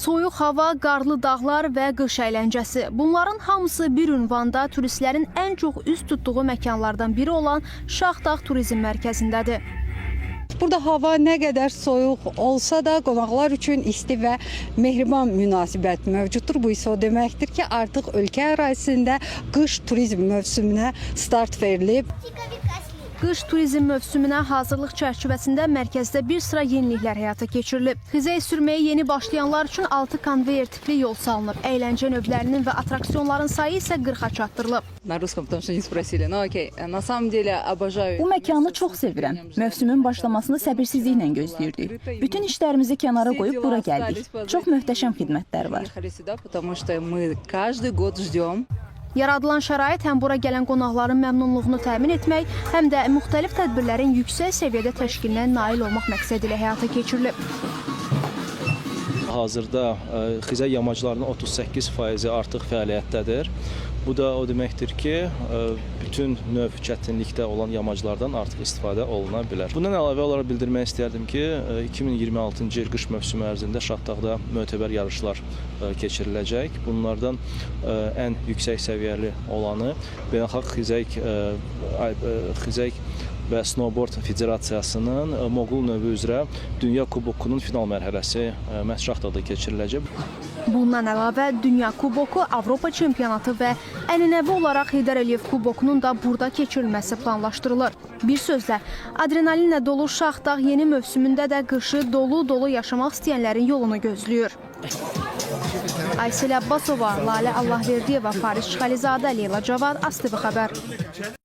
Soyuq hava, qarlı dağlar və qış əyləncəsi. Bunların hamısı bir ünvanda turistlərin ən çox üz tutduğu məkanlardan biri olan Şahdağ Turizm Mərkəzindədir. Burada hava nə qədər soyuq olsa da qonaqlar üçün isti və mehriban münasibət mövcuddur. Bu isə o deməkdir ki, artıq ölkə ərazisində qış turizm mövsümünə start verilib. Qış turizm mövsümünə hazırlıq çərçivəsində mərkəzdə bir sıra yeniliklər həyata keçirilib. Xizək sürməyə yeni başlayanlar üçün 6 konveyer tipli yol salınıb. Əyləncə növlərinin və attraksiyonların sayı isə 40-a çatdırılıb. На русском, потому что не спросили. Ну окей, на самом деле обожаю. Bu məkanı çox sevirəm. Mövsümün başlamasını səbirsizliklə gözləyirdik. Bütün işlərimizi kənara qoyub bura gəldik. Çox möhtəşəm xidmətlər var. Приехали сюда, потому что мы каждый год ждем. Yaradılan şərait həm bura gələn qonaqların məmnunluğunu təmin etmək, həm də müxtəlif tədbirlərin yüksək səviyyədə təşkilinə nail olmaq məqsədi ilə həyata keçirilib. Hazırda xizək yamaclarının 38%-i artıq fəaliyyətdədir. Bu da o deməkdir ki, bütün növ çətinlikdə olan yamaclardan artıq istifadə oluna bilər. Bundan əlavə olaraq bildirmək istərdim ki, 2026-cı il qış mövsümü ərzində Şahdağda mötəbər yarışlar keçiriləcək. Bunlardan ən yüksək səviyyəli olanı Beynəlxalq xizək və Snowboard Federasiyasının moğol növü üzrə Dünya Kubokunun final mərhələsi məhz Şahdağda keçiriləcək. Bundan əlavə Dünya Kuboku, Avropa çempionatı və ənənəvi olaraq Heydər Əliyev Kubokunun da burada keçirilməsi planlaşdırılır. Bir sözlə, adrenalinlə dolu Şahdağ yeni mövsümündə də qışı dolu-dolu yaşamaq istəyənlərin yolunu gözləyir. Aysel Abbasova, Lalə Allahverdiyeva, Fariz Çıxalizadə, Leyla Cavad, ASTV xəbər.